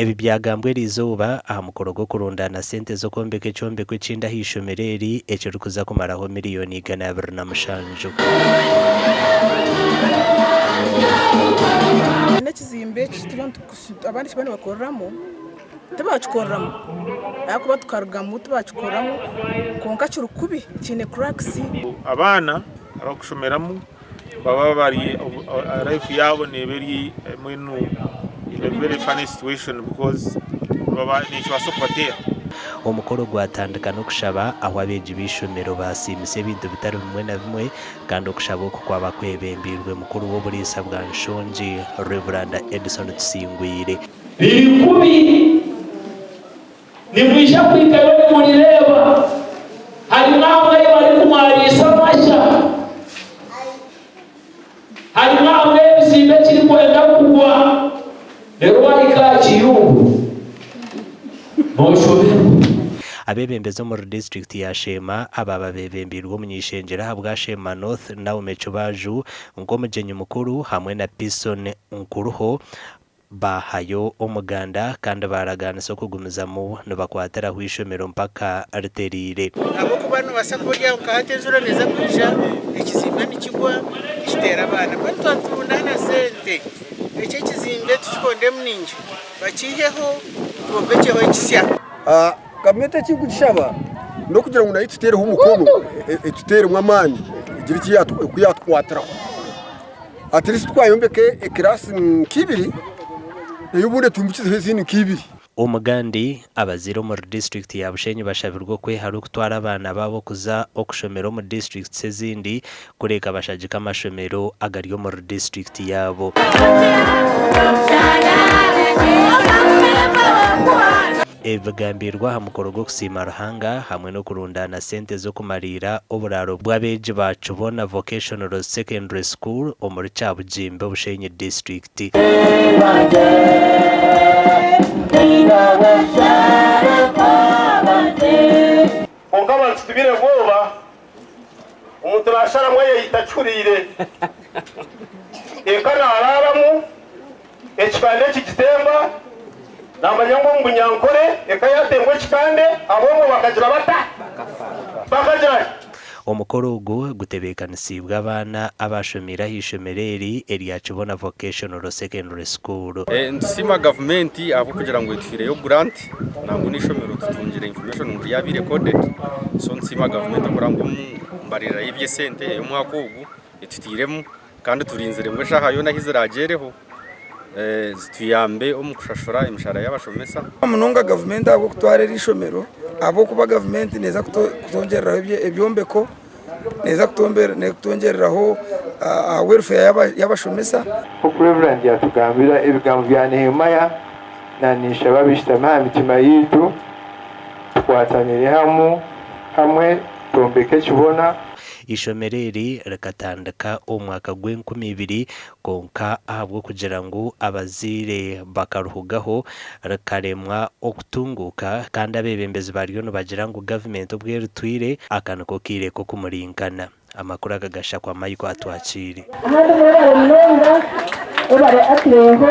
Ebi byagambwa eriizooba aha mukoro gw'okurundaana sente z'okwombeka ekyombeko ekindi aha ishomero eri ekirikuza kumaraho miriyoni 207. N'ekizimbe eki turiyo abandi eki bariyo nibakoreramu tibakikoreramu ahakuba tukarugamu tibakikoreramu kwonka kiri kubi kiine cracks. Abaana abarikushomeramu baba bari life yaabo neeba eri mbwenu in a very funny situation because baba nikibaasa kubateera. Omukoro gwatandika n'okushaba ahu abeegi b'eishomero baasiimisa ebintu bitari bimwe na bimwe kandi okushaba oku kwaba kwebembeirwe mukuru w'oburiisa bwa Nshongi, Rev. Edison Tusingwire. Riri kubi. Nimwija kuhikayo nimurireeba. Harimu amwe ahi barikumwariisa amasha. Harimu amwe ebizimbe ekirikwenda kugwa. Reero waahika aha kiyungu nooshoberwa. Abeebembezi omuri disiturikiti ya Sheema abaaba beebembeirwe omuny'eishengyero ahabwa Sheema North, Naume Kibaju nk'omugyenyi mukuru hamwe na Pison Nkuruho Baahayo omuganda kandi baaragaanisa okugumizamu nibakwatiraho eishomero mpaka ritereire. Ahabw'okuba noobaasa kuba ori aho nka hati enjura neeza kwija, ekizimbe nikigwa kiteera abaana. Mbwenu twaba niturundaana sente, eki ekizimbe tukikondemu naingi bakiiheho twombekyeho ekisya. Gavumenti eki nkugishaba n'okugira ngu nayo etuteereho omukono, etuteeremu amaani egire oku yaatukwatiraho. At least twayombeka ekiraasi nk'ibiri nayo obundi etumbukizeho ezindi nk'ibiri. Omugandi, abazaire omuri disiturikiti ya Bushenyi bashabirwe okwehara okutwara abaana baabo kuza okushomera omu disiturikiti ezindi kureka bashagike amashomero agari omuri disiturikiti yaabo. Ebi bigambiirwe aha mukoro gw'okusiima Ruhanga hamwe n'okurundaana sente z'okumariira oburaaro bw'abeegi ba Kibona Vocational Secondary School omuri Kyabugimbe Bushenyi disiturikiti. Kwonka abantu tibaine bwoba, omuntu naasharamu ayeita akihuriire. Eka naaraaramu, ekikande kigitemba, naamanya ngu omu Bunyankore eka yaatembwa ekikande, ab'omwo bakagira bata? Bakagira ki? Omukoro ogu gutebeekanisiibwe abaana abaashomeire aha ishomero eri erya Kibona Vocational Secondary School. Nitusiima gavumenti ahabw'okugira ngu etuhaireyo grant nangwa n'eishomero tutungire information ngu ryabaire coded so nitusiima gavumenti ahabw'okugira ngu omu mbaririra y'eby'esente ey'omwaka ogu etutairemu kandi turinzire ngu eshaaha yoona ahu ziraagyereho zituyambe omu kushashura emishahara y'abashomesa. Munonga gavumenti ahabw'okutwara eri ishomero ahabw'okuba gavumenti neeza kutwongyereraho ebyombeko, neeza kutwongyereraho aha welfare y'abashomesa. Nk'oku Reverand yatugambira ebigambo bya Nehemiah na ninshaba bishutame aha mitima yaitu tukwatanire hamu hamwe twombeke ekibona. Eishomero eri rikatandika omu mwaka gw'enkumi ibiri kwonka ahabw'okugira ngu abazaire bakaruhugaho rikaremwa okutunguuka kandi abeebembezi baryo nibagira ngu gavumenti obu eritwire aka niko kaire k'okumurinkana. Amakuru aga gashakwa Michael Atwakiire. Ahandi mwebare munonga, mwebare Atureeho.